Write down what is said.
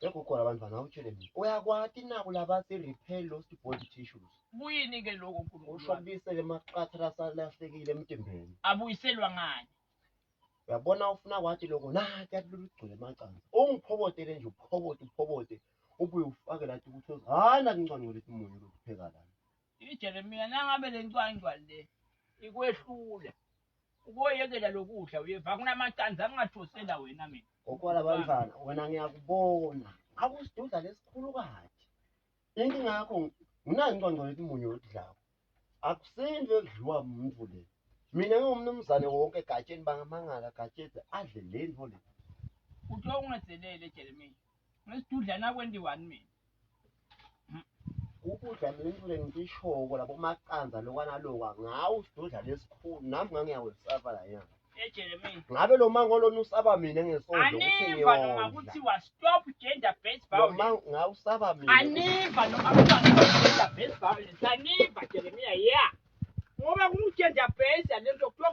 Egogo labantwana awutshele mina. Uyakwati naku labathi repair lost body tissues. Kuyini ke lokho uNkulunkulu Usho wami? kubuyisele amaqatha lasalahlekile emtimbeni. Abuyiselwa ngani? Uyabona ufuna kwati lokho nathi akulugcwele amaqanza. Ungiphobotele nje uphobote uphobote ubuye ufake lathi ukuthi hayi nathi incwangcwe lethi munyu lokupheka lana. IJeremiya nangabe le ncwangcwa le ikwehlula uboyekela lokudla uyeva kunamaqanza angingathosela wena mina. Gogo labantwana wena ngiyakubona. Akusidudla lesikhulukazi. Inkinga yakho nginayo incwangcwe lethi munyu lokudlako. Akusinto ekudliwa umuntu le. Mina ngingumnumzane wonke egatsheni bangamangala gatsheni adle le nto le. Kuthiwa ungezelele Jeremiya. Ngesidudla nakwentiwani mina. Ukudla le nto le ngishoko labo maqanza lokwana lokwa ngawo usidudla lesikhulu nami ngangiyakwesaba la yana. eJeremiya. Ngabe lo mango lona usaba mina ngesondlo ukuthi Aniva noma ngiyondla. kuthiwa stop gender based Lo violence. mango ngawusaba mina. Aniva noma kuthiwa stop gender based violence. Aniva Jeremiya yeah. Ngoba ku gender based lento kuthiwa